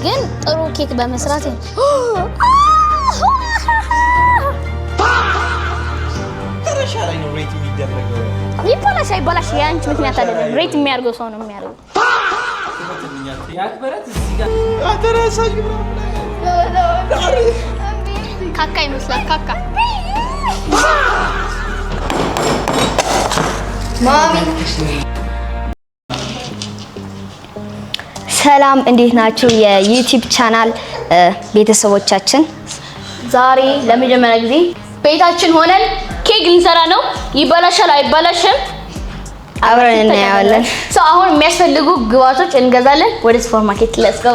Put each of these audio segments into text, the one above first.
ግን ጥሩ ኬክ በመስራት መጨረሻ ላይ ነው rate የሚደረገው። ይባላሽ አይባላሽ የአንቺ ምክንያት አይደለም። Rate የሚያደርገው ሰው ነው የሚያደርገው። የአክበረት እዚህ ጋር ካካ ይመስላል ካካ። ማሚ ሰላም፣ እንዴት ናችሁ? የ YouTube channel ቤተሰቦቻችን ዛሬ ለመጀመሪያ ጊዜ ቤታችን ሆነን ኬክ ልንሰራ ነው። ይበላሻል አይበላሽም አብረን እናየዋለን። So አሁን የሚያስፈልጉ ግብአቶች እንገዛለን። ወደ ሱፐር ማርኬት let's go።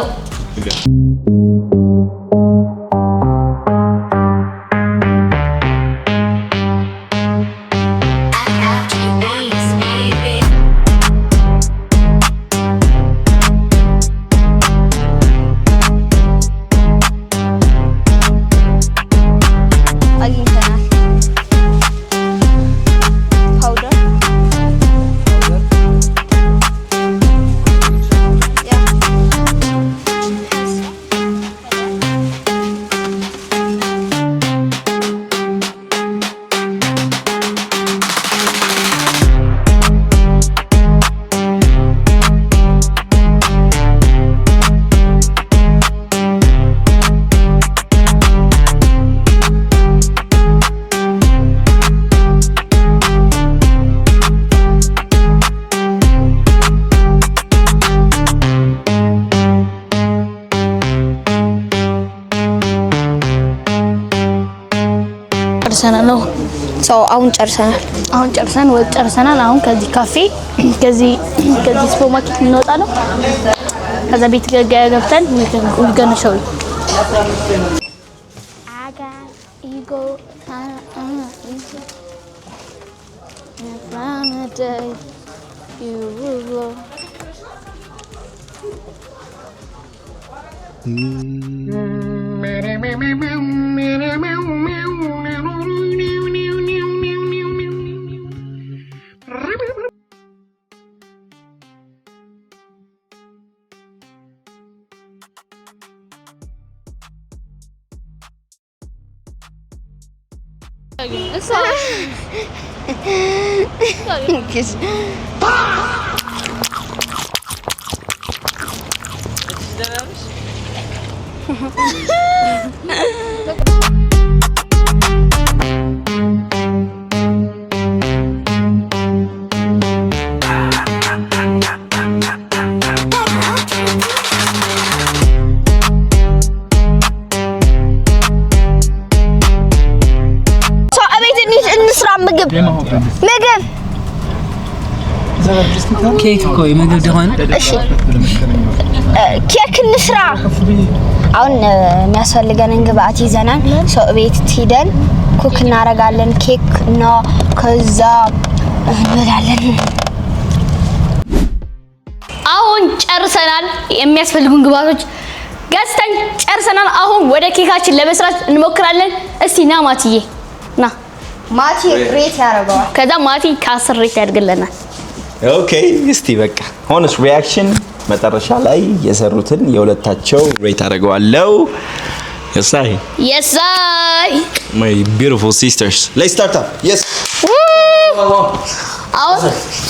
አግኝተናል። Powder, yeah. ጨርሰናል ነው። So አሁን ጨርሰናል። አሁን ጨርሰን ወጥ ጨርሰናል። አሁን ከዚህ ካፌ ከዚህ ሱፐር ማርኬት ልንወጣ ነው። ከዛ ቤት ገብተን we gonna show you. I got ego, ego. If I'm a day, you will blow. So እቤት እንሂድ እንስራ ምግብ ምግብ። ኬክ እኮ የምግብ ደሆነ። እሺ ኬክ እንስራ። አሁን የሚያስፈልገንን ግብአት ይዘናል። So እቤት ሂደን cook እናደርጋለን ኬክ እና ከዛ እንበላለን። አሁን ጨርሰናል። የሚያስፈልጉን ግብአቶች ገዝተን ጨርሰናል። አሁን ወደ ኬካችን ለመስራት እንሞክራለን። እስቲ ና ማትዬ ና። ማቲ rate ያደርገዋል። ከዛ ማቲ ከ10 rate ያድርግልናል። Okay፣ እስቲ በቃ honest reaction መጨረሻ ላይ የሰሩትን የሁለታቸው rate አደርገዋለሁ። የሳይ የሳይ። My beautiful sisters, let's start up, yes. አሁን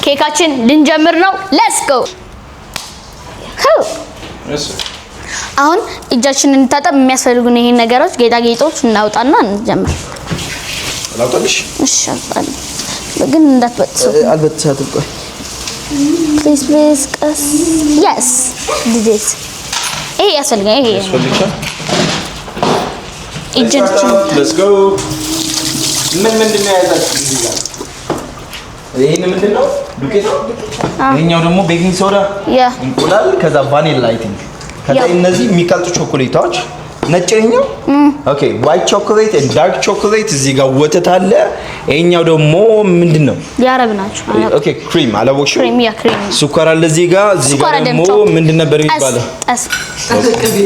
ኬካችን ልንጀምር ነው። Let's go። አሁን እጃችንን እንታጠብ። የሚያስፈልጉን ይሄን ነገሮች ጌጣጌጦች እናውጣና እንጀምር። ላውጣልሽ? እሺ አውጣልኝ፣ ግን እንዳትበጥሰው። አልበጥሳትም። ቆይ። Please, please፣ ቀስ። Yes, this ይሄ ያስፈልጋል። ይሄ ያስፈልግሻል። እጃችን Let's go. ምን ምንድን ነው የያዛችሁት እዚህ ጋር? ይሄን ምንድን ነው? ዱቄት ነው። ይሄኛው ደግሞ baking soda፣ እንቁላል፣ ከዛ ቫኒላ I think። ከዛ እነዚህ የሚቀልጡ ቾኮሌታዎች ነጭ ይሄኛው፣ okay, white chocolate and dark chocolate። እዚህ ጋር ወተት አለ። ይሄኛው ደግሞ ምንድን ነው? የአረብ ናቸው። Okay, cream አላወቅሽም? Cream, yeah, cream። ስኳር አለ እዚህ ጋር። እዚህ ስኳር ጋር ደግሞ አይደለም፣ ምንድን ነበር ጠስ የሚባለው? ጠስ ቅቤ።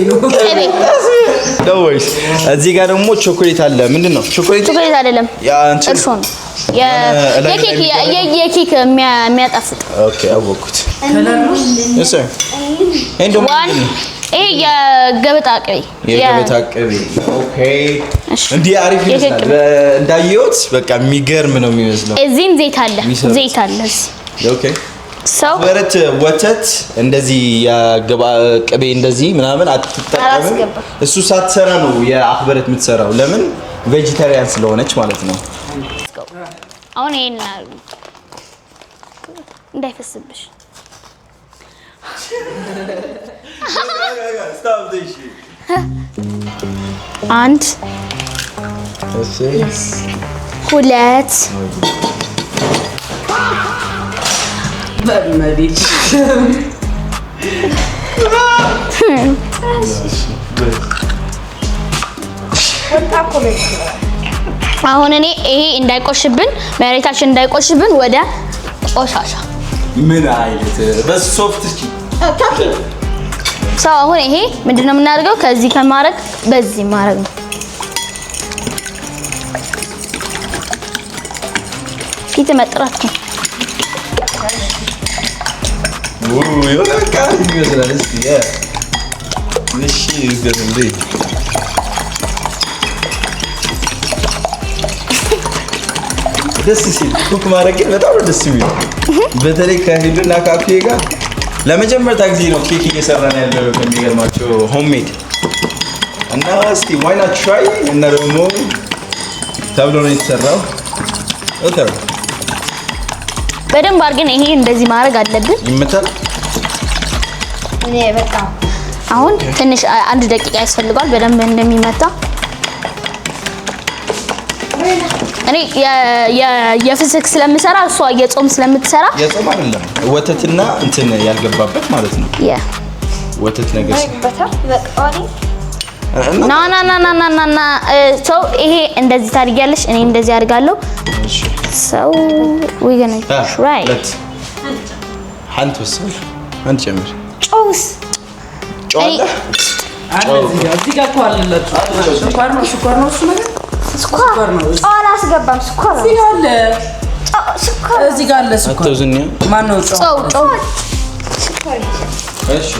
No worries። እዚህ ጋር ደግሞ ቾኮሌት አለ። ምንድን ነው ቾኮሌት? ቾኮሌት አይደለም፣ ያ እንትን እርሾ ነው። እላይ ላይ የኬክ የሚደረገው? የኬክ የሚያጣፍጥ። Okay፣ አወኩት። Yes sir። ይሄን ደግሞ One ምንድን ነው? ይሄ የገበታ ቅቤ። የገበታ ቅቤ፣ okay። እሺ። እንዲህ አሪፍ የኬክ ይመስላል። ቅቤ። እንዳየሁት በቃ የሚገርም ነው የሚመስለው። እዚህም ዘይት አለ። የሚሰሩት። ዘይት አለ እዚህ። Okay። ሰው በረት ወተት እንደዚህ የገባ ቅቤ እንደዚህ ምናምን አትጠቀምም። አላስገባም። እሱ ሳትሰራ ነው የአክበረት የምትሰራው። ለምን? Vegetarian ስለሆነች ማለት ነው። አሁን ይሄን እንዳይፈስብሽ። አንድ፣ ሁለት። በመቤት። አሁን እኔ ይሄ እንዳይቆሽብን፣ መሬታችን እንዳይቆሽብን ወደ ቆሻሻ። ምን አይነት በሶፍት እስኪ። ሰው አሁን ይሄ ምንድነው የምናደርገው? ከዚህ ከማድረግ በዚህ ማድረግ ነው። ፊት መጥራት ነው። የሆነ በቃ አሪፍ ይመስላል። እስኪ እሺ እንዴ። ደስ ሲል cook ማድረግ ግን በጣም ነው ደስ የሚለው። በተለይ ከሂዱና ከአኩዬ ጋር ለመጀመሪያ ጊዜ ነው ኬክ እየሰራን ያለው ከሚገርማቸው homemade እና እስቲ why not try እና ደግሞ ተብሎ ነው የተሰራው። Okay። በደንብ አድርገን ይሄ እንደዚህ ማድረግ አለብን። ይመታል። እኔ በቃ አሁን ትንሽ አንድ ደቂቃ ያስፈልገዋል በደንብ እንደሚመታ። እኔ የፍስክ ስለምሰራ እሷ የጾም ስለምትሰራ። የጾም አይደለም፣ ወተትና እንትን ያልገባበት ማለት ነው። ያ። ወተት ነገር በታ በቃ እና ና ና ና ና ና ና ና ሰው ይሄ እንደዚህ ታድርጊያለሽ፣ እኔ እንደዚህ አድርጋለሁ። እሺ። So we gonna try. ሁለት አንድ ወሰን አንድ ጨምር። ጨውስ? ጨው አለ? አለ እዚህ ጋር፣ እዚህ ጋር እኮ አለላችሁ። ስኳር ነው፣ ስኳር ነው እሱ ነገር። ስኳር ነው። ጨው አላስገባም። ስኳር እዚህ ጋር አለ። ጨው ስኳር። እዚህ ጋር አለ ስኳር። አተውዝኒያ። ማን ነው ጨው? ጨው ጨው። ስኳር። እሺ።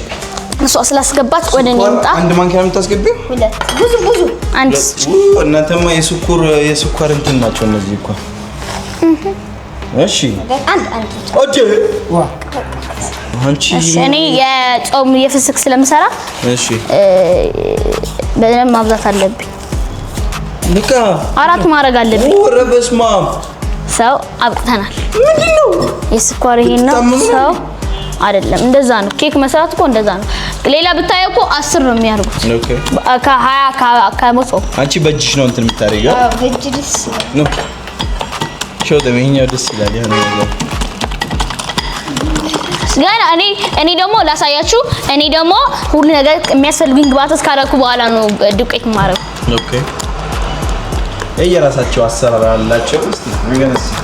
እሷ ስላስገባች ወደ እኔ ይምጣ። አንድ ማንኪያ ነው የምታስገቢው? ሁለት፣ ብዙ ብዙ። አንድ። እናንተማ የስኳር እንትን ናቸው እነዚህ እኮ። እሺ። አንድ አንድ። Okay። ዋ። አንቺ። እሺ፣ እኔ የጾም የፍስክ ስለምሰራ እሺ በደንብ ማብዛት አለብኝ። በቃ። አራት ማድረግ አለብኝ። ኧረ በስመ አብ! ሰው አብቅተናል። ምንድን ነው? የስኳር ይሄን ነው። ልትታመሙ ነው? ሰው አይደለም፣ እንደዛ ነው። ኬክ መስራት እኮ እንደዛ ነው። ሌላ ብታየው እኮ 10 ነው የሚያደርጉት። Okay። ከ20፣ ከ100። አንቺ በእጅሽ ነው እንትን የምታደርጊው? አዎ፣ በእጅ ደስ ይላል። No, show them። ይሄኛው ደስ ይላል የሆነ ነገር። ገና እኔ ደግሞ ላሳያችሁ። እኔ ደግሞ ሁሉ ነገር የሚያስፈልጉኝ ግብአቶች ካደረኩ በኋላ ነው ዱቄት የማደርገው። Okay፣ የየራሳቸው አሰራር አላቸው። እስቲ we're gonna see.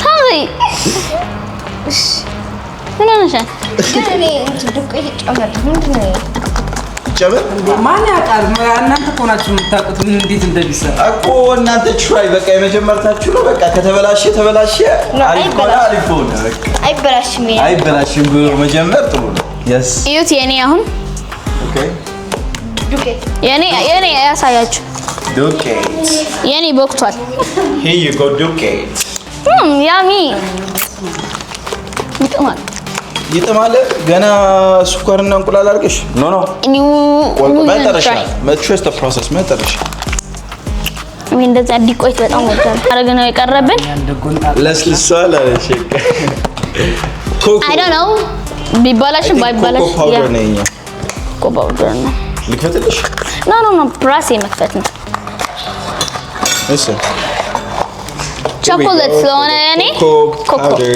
ታይ፣ ምን ሆነሻል? ግን እኔ እንትን ዱቄት ይጨመር ምንድን ነው ይሄ? ጨምር። ማን ያውቃል? እናንተ እኮ ናችሁ የምታውቁት ምን እንዴት እንደሚሰራ። እኮ እናንተ try፣ በቃ የመጀመርታችሁ ነው። በቃ ከተበላሸ ተበላሸ፣ አሪፍ ከሆነ አሪፍ ሆነ። በቃ። አይበላሽም ይሄ። አይበላሽም ብሎ መጀመር ጥሩ ነው። Yes. እዩት የኔ አሁን Okay. ዱቄት። የኔ ያሳያችሁ። ዱቄት። የኔ ቦክቷል። Here you go፣ ዱቄት። Yummy፣ ይጥማል። ይጥማል። ገና ስኳርና እንቁላል አድርገሽ፣ no. መጨረሻ፣ trust the process፣ መጨረሻ። እኔ እንደዛ ዲቆይት በጣም ወዳለሁ። አረግ ነው የቀረብን። ለስልሷል አለሽ። ኮኮ። I don't know ቢበላሽም ባይበላሽ። Cocoa powder ነው የእኛ። Cocoa powder ነው። ልክፈትልሽ? No, ራሴ መክፈት ነው። እሺ። ቾኮሌት ስለሆነ እኔ ኮኮ ኮኮ። Powder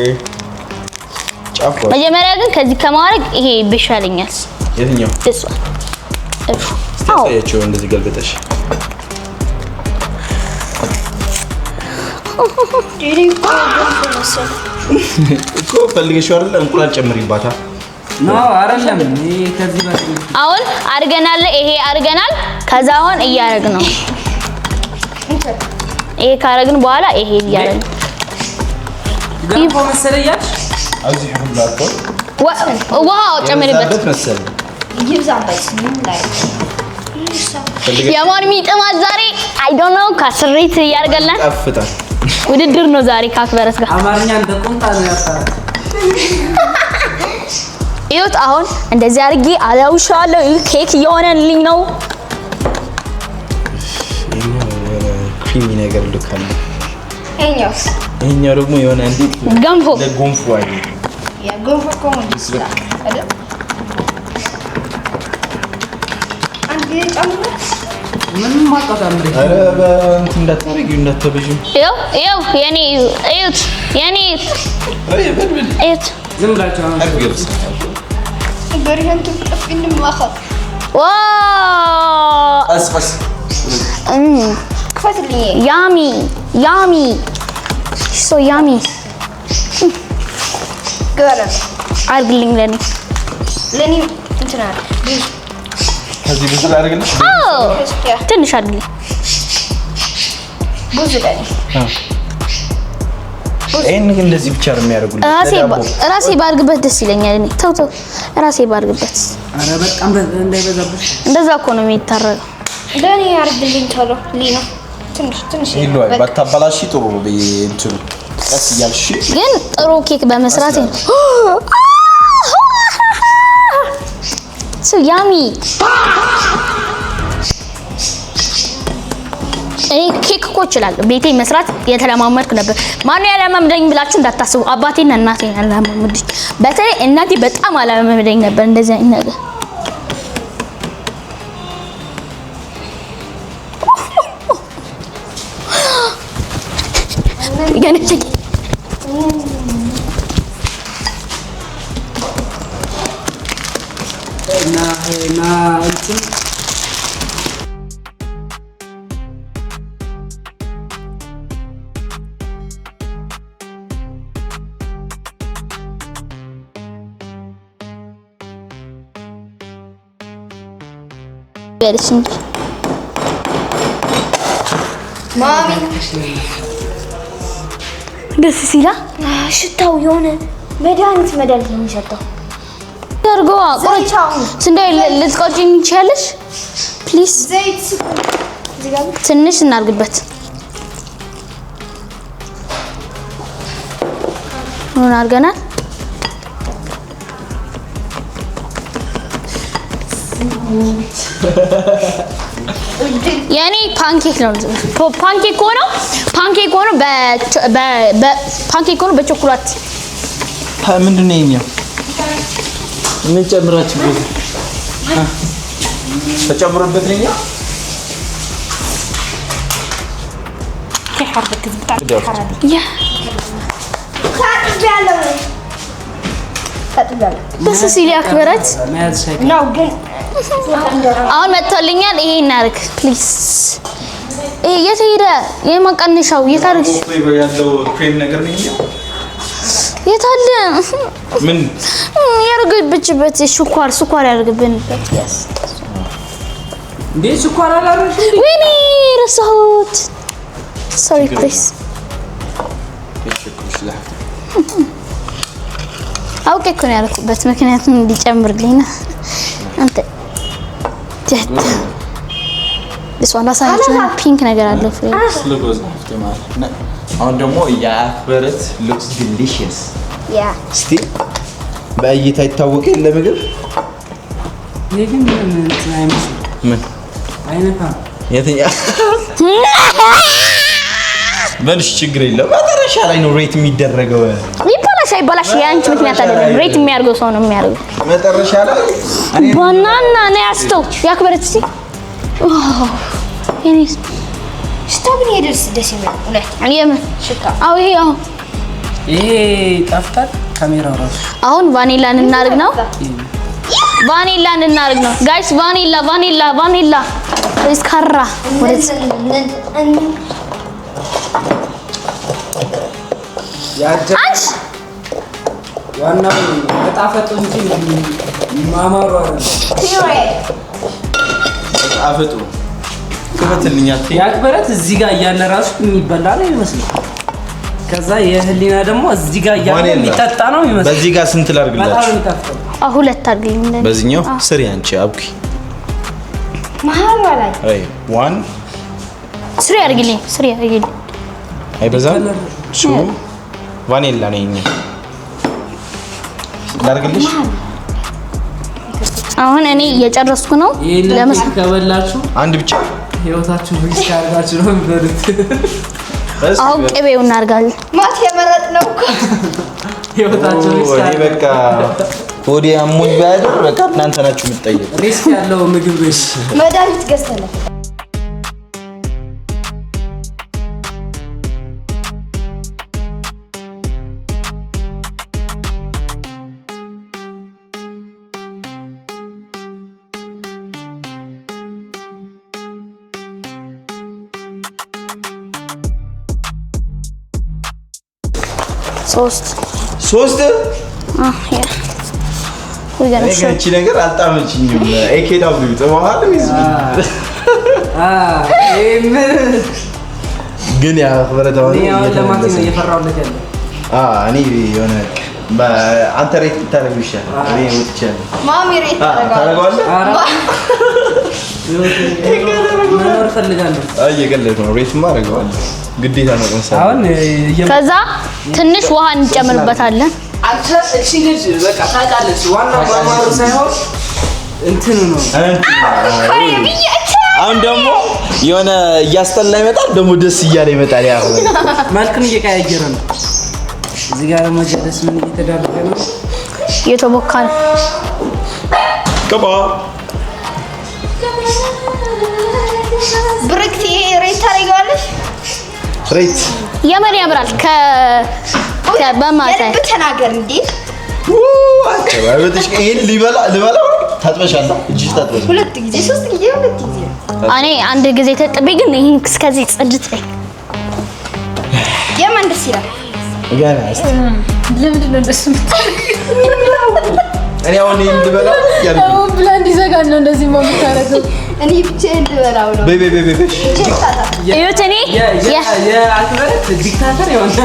ጫፏ። መጀመሪያ ግን ከዚህ ከማድረግ ይሄ ይሻለኛል። የትኛው? This one. እስቲ ያሳያቸው እንደዚህ ገልብጠሽ። እኔ እኮ ገንፎ መሰለኝ። እኮ ፈልገሽው አይደለ? እንቁላል ጨምሪባታ። No አይደለም። ይሄ ከዚህ በላይ አሁን አድርገናል። ይሄ አድርገናል። ከዛ አሁን እያደረግን ነው። ይሄ ካረግን በኋላ ይሄ እያደረግን ገንፎ መሰለኝ እያልሽ አብዚሕኩም ላኮ ውሃ ጨምሪበት። የበዛበት መሰለኝ። ይብዛበት ምን ላይ የማን የሚጥማት ዛሬ I don't know። ከስሪት እያደረገልን ይጣፍጣል። ውድድር ነው ዛሬ ከአክበረት ጋር። አማርኛ እንደ ቁምጣ ነው ያጣራት። ይኸውት አሁን እንደዚህ አድርጌ አላውሻለሁ። ይህ ኬክ እየሆነልኝ ነው። ይሄኛው የሆነ creamy ነገር ልክ አለ። ይኸኛውስ ይሄኛው ደግሞ የሆነ እንዴት ገንፎ ለጎንፎ አይነት የጎንፎ እኮ ነው አይደል? አንድ ጊዜ ጨምሮ ምንም አጣጣም። ኧረ በእንትን እንዳታረጊው እንዳታበዢው። ይኸው ይኸው የኔ እዩት፣ የኔ አይ በል በል እዩት። ዝም ብላችሁ አሁን አድርጊው። በርህን ትጥፍን ማኸ Wow ቀስ ቀስ ክፈትልኝ። Yummy yummy so yummy። ገረ አድርግልኝ ለኔ። ለኔ እንትን አለ ብዙ ከዚህ ብዙ ላድርግልሽ? አዎ ትንሽ አድርግልኝ። ብዙ ለኔ ይሄን ግን እንደዚህ ብቻ ነው የሚያደርጉልኝ። ራሴ ለዳቦ። ራሴ ባርግበት ደስ ይለኛል። እኔ ተው ተው፣ ራሴ ባርግበት። ኧረ በጣም እንዳይበዛብሽ። እንደዛ እኮ ነው የሚታረገው። ለኔ አድርግልኝ ቶሎ ሊኖ ትንሽ ትንሽ ይሉ አይ ባታበላሺ ጥሩ ነው። እንትኑ ቀስ እያልሽ ግን ጥሩ ኬክ በመስራት ነው። So yummy። እኔ ኬክ እኮ እችላለሁ። ቤቴ መስራት የተለማመድኩ ነበር። ማነው ያለማመደኝ ብላችሁ እንዳታስቡ። አባቴና እናቴ ያለማመዱኝ። በተለይ እናቴ በጣም አለማመደኝ ነበር እንደዚህ አይነት ነገር። ገና እና እና እንትን በልሽ እንጂ ማሚ ደስ ሲላ ሽታው የሆነ መድኃኒት መድኃኒት ነው የሚሸተው። አድርጎ ቁረጭ። ስንዴ ልትቆርጪኝ ትችያለሽ? Please ዘይት እዚህ ጋር ትንሽ እናድርግበት። ምን አድርገናል? የኔ pancake ነው። Pancake ሆኖ pancake ሆኖ በ pancake ሆኖ በቾኮላት ምንድን ነው ይሄኛው? ምን ጨምራችሁበት? ተጨምሮበት ነው ይሄኛው? ያ ታጥቤያለሁ ታጥቤያለሁ ደስ ሲል ያክብረት መያዝ ሳይቀር ነው ግን አሁን መጥቶልኛል። ይሄ እናድርግ please። ይሄ የት ሄደ? የመቀነሻው የት አድርግሽ? Flavor ያለው ክሬም ነገር ነው ይሄኛው። የት አለ? ምን ያደርግብችበት ስኳር ስኳር ያደርግብንበት። Yes እንዴ ስኳር አላረግሽም እንዴ? ወይኔ ረሳሁት። Sorry please። አውቄ እኮ ነው ያደረኩበት፣ ምክንያቱም እንዲጨምርልኝ ነው። አንተ እሷን ላሳያችሁ። Pink ነገር አለው ፍሬ። አሁን ደግሞ የአክበረት looks delicious። Yeah እስቲ በእይታ ይታወቅ የለ ምግብ ይሄ ግን ምንም እንትን አይመስልም። ምን አይነፋም። የትኛው በልሽ ችግር የለም። መጨረሻ ላይ ነው rate የሚደረገው። ይበላሽ አይበላሽ የአንቺ ምክንያት አይደለም። Rate የሚያደርገው ሰው ነው የሚያደርገው። መጨረሻ ላይ እኔ Banana ነው ያስተው ያክበረት እስቲ የኔ ሽታው ግን ይሄ ደስ ደስ የሚል እውነት የምን ሽታ አዎ ይሄ አዎ ይሄ ጣፍጣል። ካሜራው ራሱ አሁን ቫኒላ እናደርግ ነው። ቫኒላ እናደርግ ነው guys። Vanilla vanilla vanilla እስካራ ወደዚህ አንቺ ዋናው መጣፈጡ እንጂ ማማሩ አይደለም። መጣፈጡ ክፈትልኛ። የአክበረት እዚህ ጋር እያለ ራሱ የሚበላ ነው ይመስላል። ከዛ የህሊና ደግሞ እዚህ ጋር እያለ የሚጠጣ ነው ይመስላል። በዚህ ጋር ስንት ላድርግላችሁ? ሁለት አድርግልኝ። በዚህኛው ስሪ አንቺ አብኪ መሀል ላይ አይ 1 three አድርግልኝ። Three አድርግልኝ። አይበዛም። 2 ቫኒላ ነው የእኛ ላድርግልሽ። አሁን እኔ እየጨረስኩ ነው። ይሄንን ከበላችሁ አንድ ብቻ ህይወታችሁ risk አድርጋችሁ ነው የሚበሉት። አሁን ቅቤው እናድርጋለን። ማት የመረጥነው እኮ ህይወታችሁ risk እኔ በቃ ሆዴ አሞኝ ባያድር በቃ እናንተ ናችሁ የምትጠየቁት። Risk ያለው ምግብ ነው። መድኃኒት ገዝተናል። ሶስት እቺ ነገር አልጣመችኝም። ኤኬዳብሊው ጥመዋል ግን እኔ የሆነ አንተ rate ብታደርገው ይሻላል። እኔ ወጥቻለሁ። ማሚ rate ታደርገዋለህ? መኖር እፈልጋለሁ። አይ እየቀለድኩ ነው። Rate ማ አደርገዋለሁ ግዴታ ነው። አሁን ከዛ ትንሽ ውሃ እንጨምርበታለን። አንተ እቺ ልጅ በቃ ታውቃለች። ዋናው ማማሩ ሳይሆን እንትኑ ነው። አሁን ደግሞ የሆነ እያስጠላ ይመጣል፣ ደግሞ ደስ እያለ ይመጣል። ያ መልክን እየቀያየረ ነው። እዚህ ጋር ደግሞ ጀለስ ምን እየተዳረገ ነው? እየተቦካ ነው። ገባ ብርክት rate ታደርጊዋለሽ? Rate የምር ያምራል። በማታ ተናገር እንዴ! ይሄን ልበላ ታጥበሻለሁ። እጅሽ ታጥበሻለሁ። ሁለት ጊዜ ሶስት ጊዜ ሁለት ጊዜ እኔ አንድ ጊዜ ተጥቤ ግን ይሄን እስከዚህ ጽድት ላይ የማን ደስ ይላል? ገና እስኪ ለምንድን ነው እንደሱ የምታደርገው? እኔ አሁን ይሄን ልበላ ያልኩኝ ብላ እንዲዘጋ ነው እንደዚህ የምታደርገው። እኔ ብቻዬን ልበላው ነው። በይ በይ በይ በይ እዩት። እኔ የአክበረት dictator የሆነ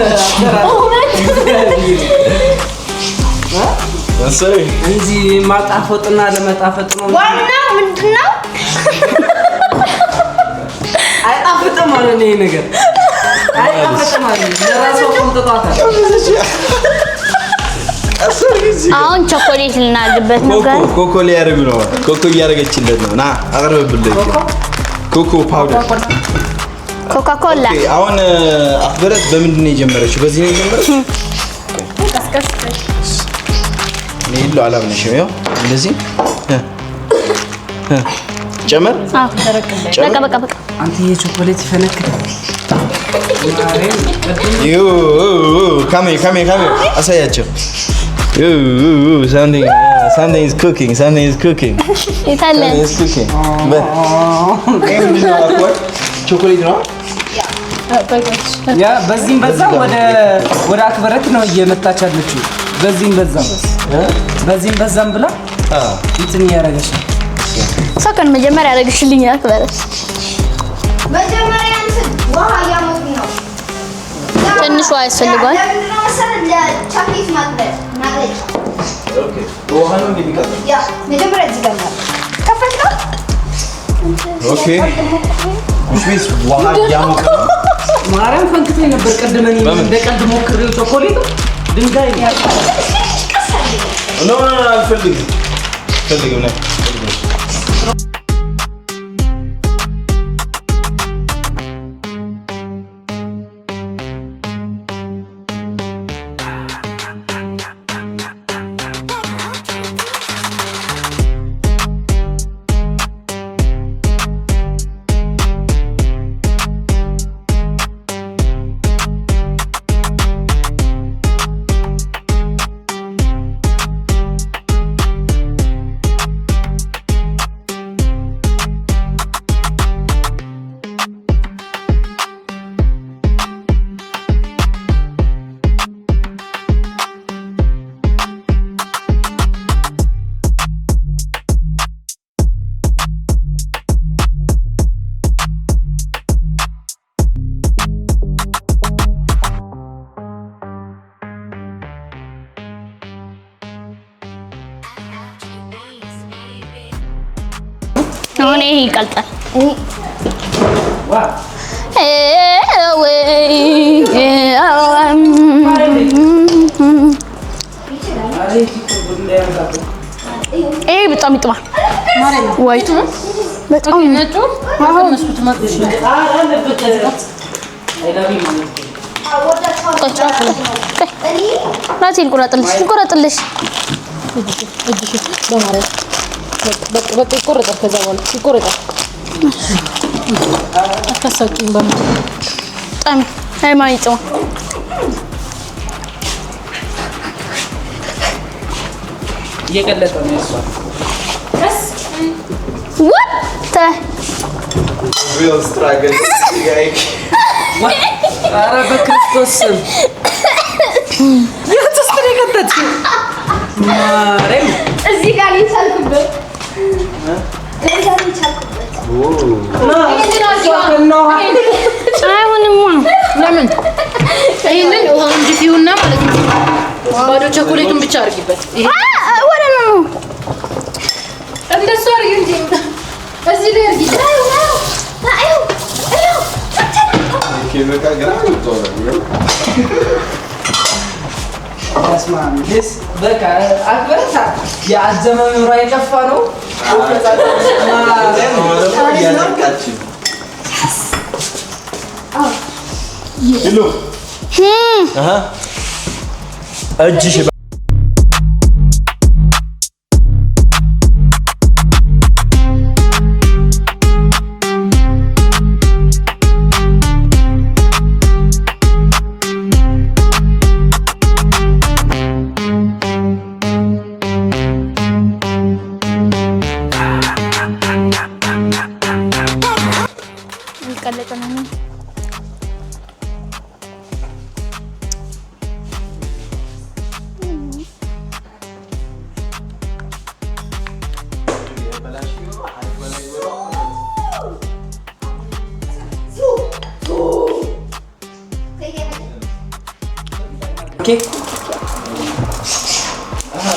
እንጂ ማጣፈጥና ለመጣፈጥ ነው። ዋናው ምንድን ነው? አይጣፍጥም ማለት ነው። ይሄ ነገር አይጣፍጥም ማለት ነው። ለራሷ ቆምጥጧታል። አሁን ቾኮሌት ልናድርበት ነው። ኮኮ ሊያደርጉ ነው። ኮኮ እያደረገችለት ነው። ና አቅርብልኝ። Cocoa powder፣ ኮካ ኮላ። አሁን አክበረት በምንድን ነው የጀመረችው? በዚህ ነው የጀመረችው። እኔ ይሉ አላምንሽም። ይኸው እንደዚህ ጨመር። በቃ በቃ በቃ። አንተ የቾኮሌት ይፈነክታል። Come come come አሳያቸው። Something is cooking, something is cooking. የታለ Something is cooking. ቾኮሌት ነው። ያ በዚህም በዛም ወደ አክበረት ነው እየመጣች ያለችው። በዚህም በዛም ብላ እንትን እያደረገች ነው። እሷ ከን መጀመሪያ ያደረግሽልኝ አክበረት። መጀመሪያ እንትን ውሃ እያሞቁ ነው። ትንሽ ውሃ ያስፈልገዋል። ለምንድን ነው መሰለህ? ለቻክሌት ማቅለጫ። Okay ውሃ ነው እንደሚቀጥለው። ያ መጀመሪያ እዚህ ጋር ነው ከፈት ነው። Okay which means ውሃ እያሞቀ ነው። ማርያም ፈንክቶኝ ነበር ቅድም። እኔ እንደ ቀልድ ሞክሬው ቾኮሌቱ ድንጋይ ነው። No no no አልፈልግም፣ አልፈልግም። ነይ ይሄ ይቀልጣል። ይሄ በጣም ይጥማል። White ኡ በጣም ነጩ ራሴ ልቆረጥልሽ ልቆረጥልሽ። በቃ ይቆረጣል። ከዛ በኋላ ይቆረጣል። አታሳቂኝ። በጣም ሃይማኖት ይጥማል። እየቀለጠ ነው የእሷ። What the Real struggle. ኧረ በክርስቶስ ስም የት ውስጥ ነው የከተትሽው? ማርያም እዚህ ጋር ሊቻልኩበት አይሆንማ። ለምን ይሄንን ውሃውን ድፊውና ማለት ነው ባዶ ቸኮሌቱን ብቻ አድርጊበት። ይሄ ወደ ነው እንደሱ አድርጊ እንጂ እዚህ ላይ አድርጊ። በቃ ግራ ገብቶሃል። በስመ አብ ደስ በቃ አክብረት የአዘመምሯ የጠፋ ነው። እያነቃችን ሄሎ አሃ እጅሽ እየቀለጠ ነው። Okay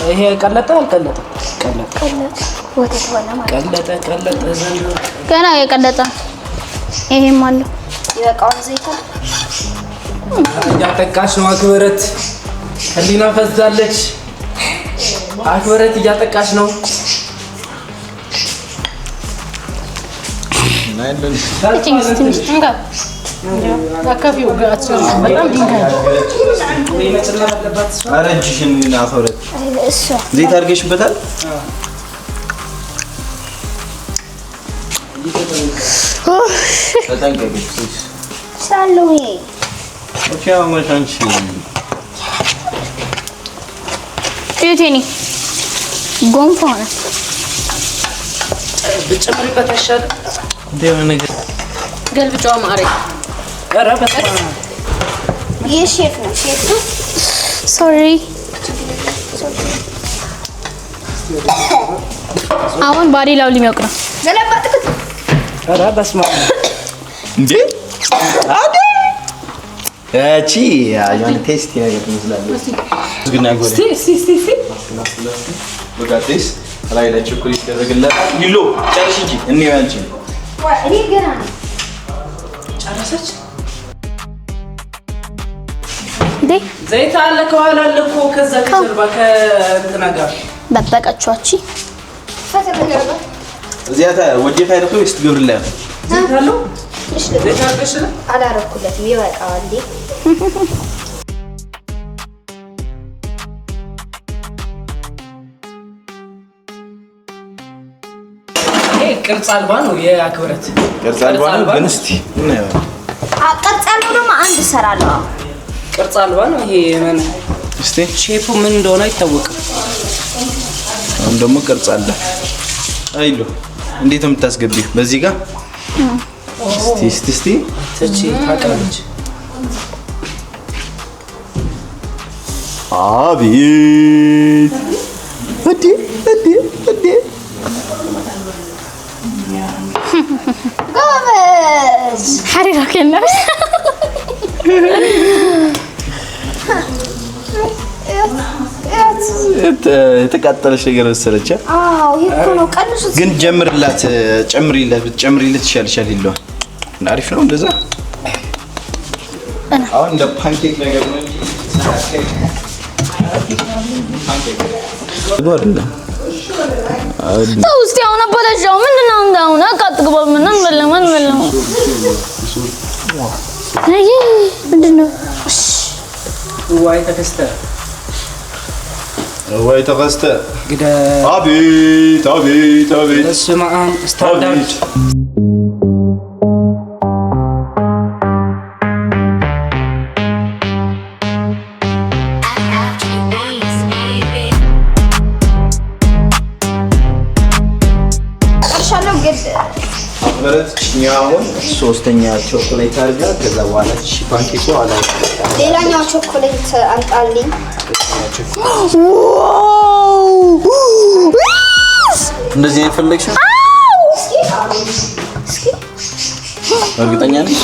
ይሄ ቀለጠ አልቀለጠ? ቀለጠ ወተት ሆነ ማለት ቀለጠ ቀለጠ ዘንድሮ ገና የቀለጠ ይሄም አለው። ይበቃዋል። ዘይታ እያጠቃች ነው አክብረት። ህሊና ፈዛለች። አክብረት እያጠቃች ነው። አካፊው በጣም ድንጋይ ነው። ወይ መጨመር አለባት እሷ። ኧረ እጅሽን አፈረት እሷ ዘይት አድርገሽበታል። ተጠንቀቂ። ሳለው ይሄ Okay አሁን አንቺ እዩት፣ የእኔ ጎንፎ ሆነ። ብትጨምሪበት አይሻልም? እንደ የሆነ ነገር ገልብጫዋ ማዕረግ ኧረ በስመ አብ ይህ ሼፍ ነው። ሼፍ ነው። Sorry። አሁን ባዴላው ሊሞቅ ነው። ገለባጥኩት። ኧረ በስመ አብ እንዴ አዴ እቺ የሆነ tasty ነገር ትመስላለች። ግና ጎሬ እስቲ እስቲ እስቲ በቃ taste ላይ ላይ ቸኮሌት ይደረግላታል። ይሎ ጨርሽ እንጂ እኔ ያንቺ እኔ ገና ነው። ጨረሰች። እንዴ ዘይት አለ ከኋላ አለ እኮ ከዛ ከጀርባ ከእንትና ጋር በበቀቿቺ እዚያ ታ ወዲ ፋይል እኮ ስትገብርላ ዘይት አለው። ዘይት አድርገሽ ነው? አላረኩለትም። ይበቃዋል። እንዴ ይሄ ቅርጽ አልባ ነው የአክብረት ቅርጽ አልባ ነው ግን እስቲ እናየዋለን። ቅርጽ ያለው ደግሞ አንድ እሰራለሁ። ቅርጽ አልባ ነው ይሄ። ምን እስቲ shape ኡ ምን እንደሆነ አይታወቅም። አሁን ደግሞ ቅርጽ አለ። አይሎ እንዴት ነው የምታስገቢው? በዚህ ጋር እስቲ እስቲ እስቲ ተቺ ታውቃለች። አቤት እዴ እዴ እዴ ጎበዝ። ሐሪራ ከናሽ የተቃጠለች ነገር መሰለች። አዎ ይሄ እኮ ነው። ቀንሱት ግን ጀምርላት፣ ጨምሪላት፣ ብትጨምሪለት ይሻልሻል። ይለዋል። አሪፍ ነው እንደዛ። አሁን እንደ pancake ነገር ነው እንጂ አይደለም። ተው እስኪ አሁን አበላሸው። ምንድን ነው አሁን አቃጥቅባ ምን ምን ምን ምን አይ ምንድን ነው? ዋይ ተከስተ ወይ ተከስተ። አቤት አቤት አቤት! በስመ አብ ስታንዳርድ አሁን ሶስተኛ ቾኮሌት አድርጋ ከዛ በኋላ pancake ኡ አላ ሌላኛው ቾኮሌት አምጣልኝ። እንደዚህ ነው የፈለግሽው? እርግጠኛ ነሽ?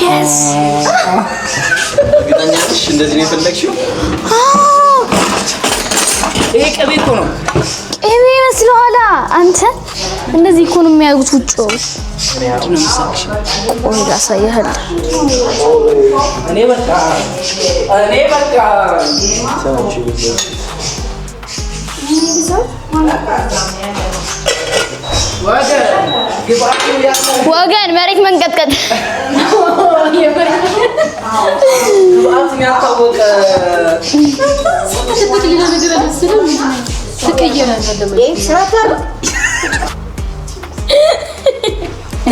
እርግጠኛ ነሽ? እንደዚህ ነው የፈለግሽው? ይሄ ቅቤ እኮ ነው። ቅቤ ይመስለዋል። አንተ እንደዚህ እኮ ነው የሚያደርጉት ውጪዎች። ቆይ ላሳይህ። እኔ በቃ እኔ በቃ ወገን መሬት መንቀጥቀጥ ግብአቱን ያልታወቀ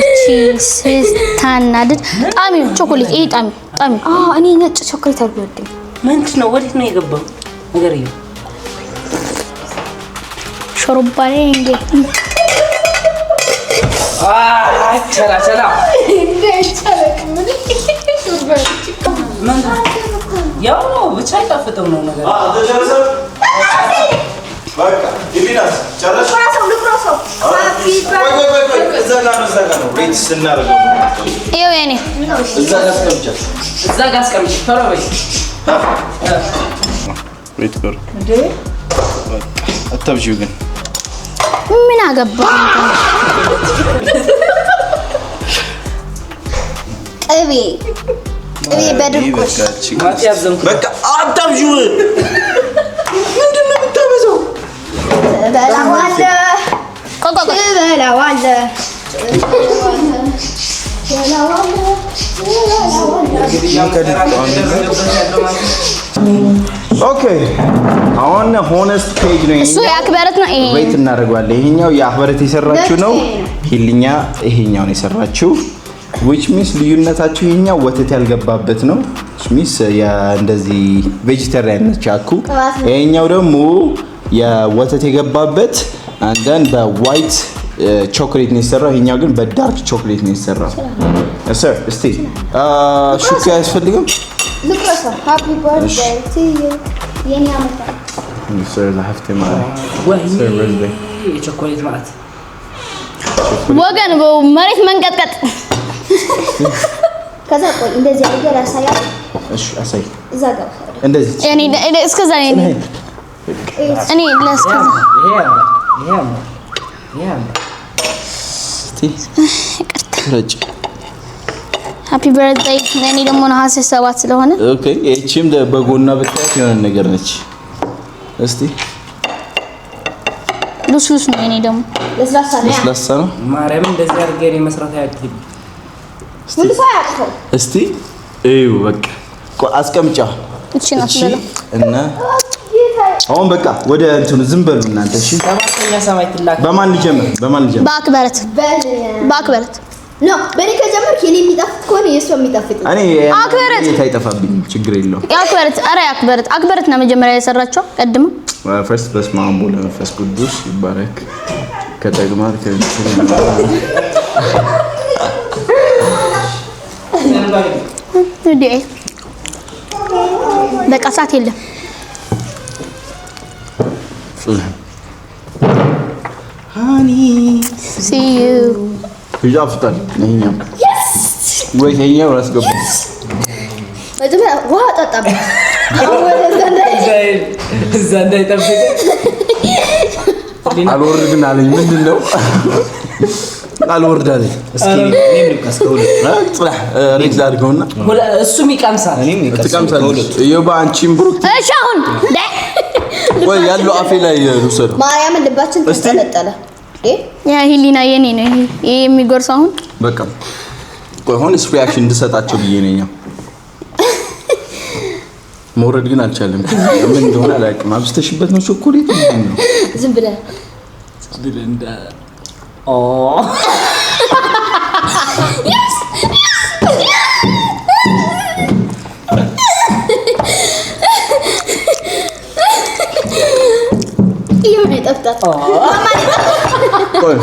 እቺ ስታናድድ ጣሚው ቾኮሌት ይሄ ጣሚው ጣሚው። አዎ እኔ ነጭ ቾኮሌት አልወድም። ምንድን ነው? ወዴት ነው የገባው ነገር? ሾርባ ላይ እንዴ ቸላ ቸላ ያው ነው ብቻ አይጣፍጥም ነው ነገር። ይኸው የእኔ እዛ እዛ ጋር አስቀምጪ ቶሎ በይ። አታብዢው ግን ምን አገባ ቅቤ ቅቤ በድርቆሽ በቃ አታብዢው። ምንድን ነው የምታበዛው? ትበላዋለህ ትበላዋለህ። Okay አሁን honest page ነው እሱ የአክበረት ነው። ይሄ rate እናደርገዋለን። ይሄኛው የአክበረት የሰራችው ነው። ሂልኛ ይሄኛውን የሰራችው which means ልዩነታቸው ይሄኛው ወተት ያልገባበት ነው። which means እንደዚህ vegetarian ነች አኩ። ይሄኛው ደግሞ የወተት የገባበት and then በ white chocolate ነው የሰራው። ይሄኛው ግን በ dark chocolate ነው የሰራው። Sir እስቲ ሹካ አያስፈልግም? Happy birthday to you የኔ አመት የቾኮሌት ማለት ወገን መሬት መንቀጥቀጥ። ከዛ ቆይ እንደዚህ አድርጌ ላሳያት። እሺ አሳይ። እዛ ጋር እንደዚህ እኔ እስከዛ እኔ እኔ ለእስከዛ እስቲ ረጭ። Happy birthday። እኔ ደግሞ ነሐሴ 7 ስለሆነ Okay። ይህቺም በጎኗ ብታያት የሆነ ነገር ነች። እስቲ ሉስሉስ ነው። እኔ ደግሞ ለስላሳ ነው። ለስላሳ ነው። ማርያም እንደዚህ አድርጌ እኔ መስራት አያቅተኝም። ሁሉ ሰው አያቅተው። እስቲ እዩ በቃ አስቀምጫ እቺ ናት እና አሁን በቃ ወደ እንትኑ ዝም በሉ እናንተ። እሺ ሰባተኛ ሰማይ ትላክ። በማን ልጀምር? በማን ልጀምር? በአክበረት በአክበረት No በእኔ ከጀመርክ የኔ የሚጣፍጥ ከሆነ የእሷ የሚጣፍጥ እኔ አክበረት አይጠፋብኝም፣ ችግር የለውም። የአክበረት ኧረ የአክበረት አክበረት ነው መጀመሪያ የሰራችው ቀድሞ። First በስመ አብ ወወልድ ወመንፈስ ቅዱስ ይባረክ። ከጠግማር እንዴ በቃ ሰዓት የለም። See you. ይጣፍጣል። ይሄኛው ወይ ይሄኛው ራስ ገባ። መጀመሪያ ውሃ ጠጣበት። እዛ እንዳይጠብቅ። አልወርድ ግን አለኝ። ምንድን ነው አልወርድ አለኝ። እስኪ እኔም ልብቀስ ከሁለት ጽናሕ rate ላድርገውና እሱም ይቀምሳል። እኔም ይቀምሳል ትቀምሳለች። እዮባ አንቺም ብሩክ እሺ አሁን ወይ ያለው አፌ ላይ ልውሰደው። ማርያምን ልባችን ተንጠለጠለ። ያ ህሊና የኔ ነው ይሄ ይሄ የሚጎርሰው አሁን በቃ ቆይ honest reaction እንድሰጣቸው ብዬ ነኝ። መውረድ ግን አልቻለም። ምን እንደሆነ አላውቅም። አብዝተሽበት ነው ቾኮሌት ምንድን ነው? ዝም ብለህ እንደ ኦ ይሁን ይጠፍጣል። ቆይ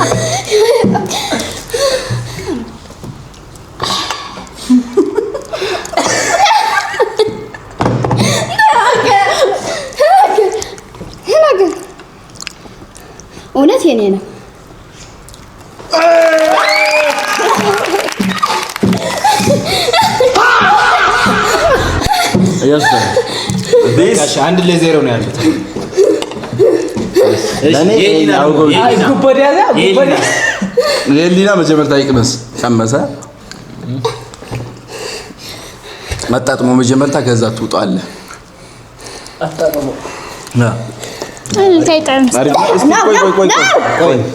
እውነት የኔ ነው። 1-0 ነው ያሉት። የህሊና መጀመርታ ይቅመስ። ቀመሰ አጣጥሞ መጀመርታ፣ ከዛ ትውጣለህ።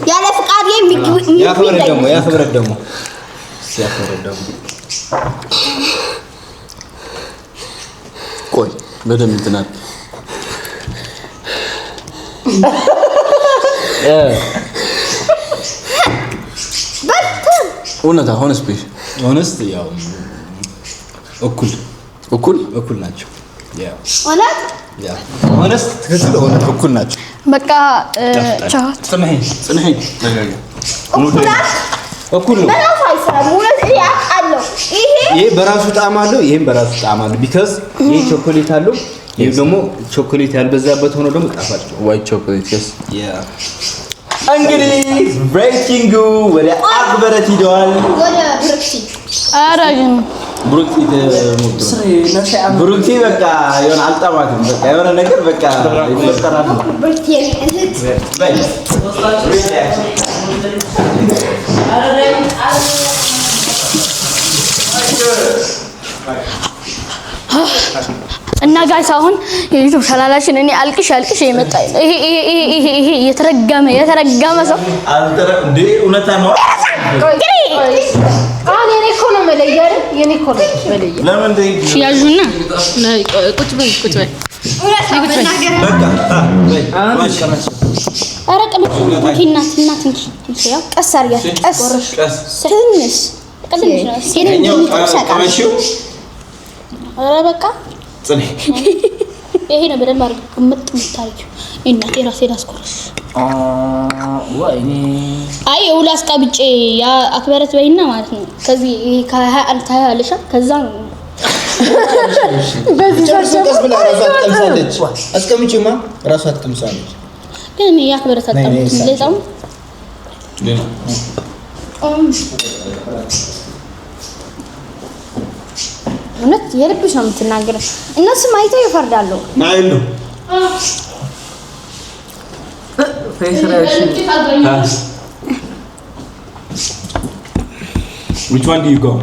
ያለ ፍቃድ ያክብረት ደግሞ ቆይ በደምብ እንትን አድርግ። እውነት honest please honest ያው እኩል እኩል እኩል ናቸው። እውነት honest ትክክል እውነት እኩል ናቸው። በቃ ቻው። ጽንሒ ጽንሒ እኩል ነው። በራሱ አይሰራም። እውነት እኔ አውቃለሁ። ይሄ በራሱ ጣዕም አለው፣ ይሄም በራሱ ጣዕም አለው። because ይሄ ቾኮሌት አለው፣ ይሄ ደግሞ ቾኮሌት ያልበዛበት ሆኖ ደግሞ ጣፋጭ ነው። White chocolate yes። እንግዲህ rating ኡ ወደ አክበረት ሂደዋል። ወደ ብሩክቲ ኧረ ግን ብሩክቲ ብሩክቲ በቃ የሆነ አልጣማትም። በቃ የሆነ ነገር በቃ ይፈጠራል። ብሩክቲ የኔ እህት በይ እና guys አሁን የ YouTube ቻናላችን እኔ አልቅሽ አልቅሽ የመጣ ይሄ ይሄ ይሄ ይሄ የተረገመ የተረገመ ሰው አልተረ እንዴ እውነታ ነው። አሁን የኔ እኮ ነው መለያ አይደል? የኔ እኮ ነው መለያ። ለምን እንደ ያዡና ቁጭ በይ ቁጭ በይ። በቃ በይ ኧረ ቅመሽ እንኪ እናት እናት እንኪ እንኪ ያው ቀስ አድርጊያት፣ ቀስ ቀስ ትንሽ ትንሽ ነው። የኔ እንደሚጠብስ አውቃለሁ። ቀመሺው ኧረ በቃ ጽንሒ ይሄ ነው በደንብ አድርገህ ግምጥ የምታደርጊው። እናቴ ራሴን አስቆረሽ። ወይኔ አይ የውል አስቀብጬ ያ አክበረት በይና ማለት ነው። ከዚህ ይሄ ከሀያ አንድ ታያለሽ። ከዛ ነው ጨርሶ ቀስ ብላ ራሷ ትቀምሳለች። አስቀምጪማ ራሷ ትቀምሳለች። ግን እኔ የአክበረት አጣምኩት ለዛም እውነት የልብሽ ነው የምትናገረው። እነሱም አይተው ይፈርዳሉ። ናይሉ Face reaction. Which one do you go?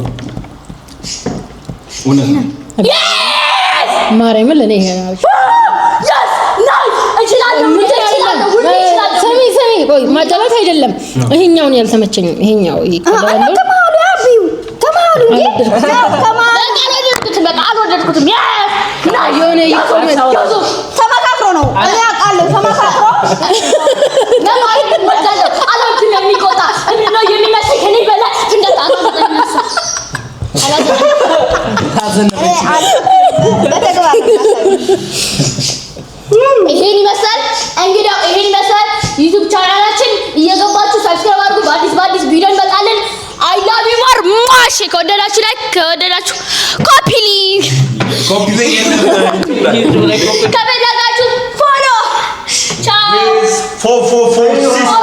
እውነት ነው። ማርያምን ለእኔ ይሄ ነው። ስሚ ስሚ፣ ቆይ ማዳላት አይደለም። ይሄኛውን ያልተመቸኝም ይሄኛው ይሄ color ያለው ከመሀሉ ያቢው ከመሀሉ እንዴ ከመሀሉ በቃ አልወደድኩትም። የሆነ ይቆመ ተመካክሮ ነው። እኔ አውቃለሁ። ተመካክሮ አልወድም የሚቆጣ ምንድን ነው የሚመስል ከእኔ በላይ ፍንደት በተግባር ነው የማሳየው። ይሄን ይመስላል እንግዲህ ይሄን ይመስላል YouTube ቻናላችን እየገባችሁ subscribe አድርጉ። በአዲስ በአዲስ ቪዲዮ እንመጣለን። I love you more ማሽ ከወደዳችሁ like ከወደዳችሁ copy link Copy link ከፈለጋችሁ follow። ቻው። 4 4 4 6.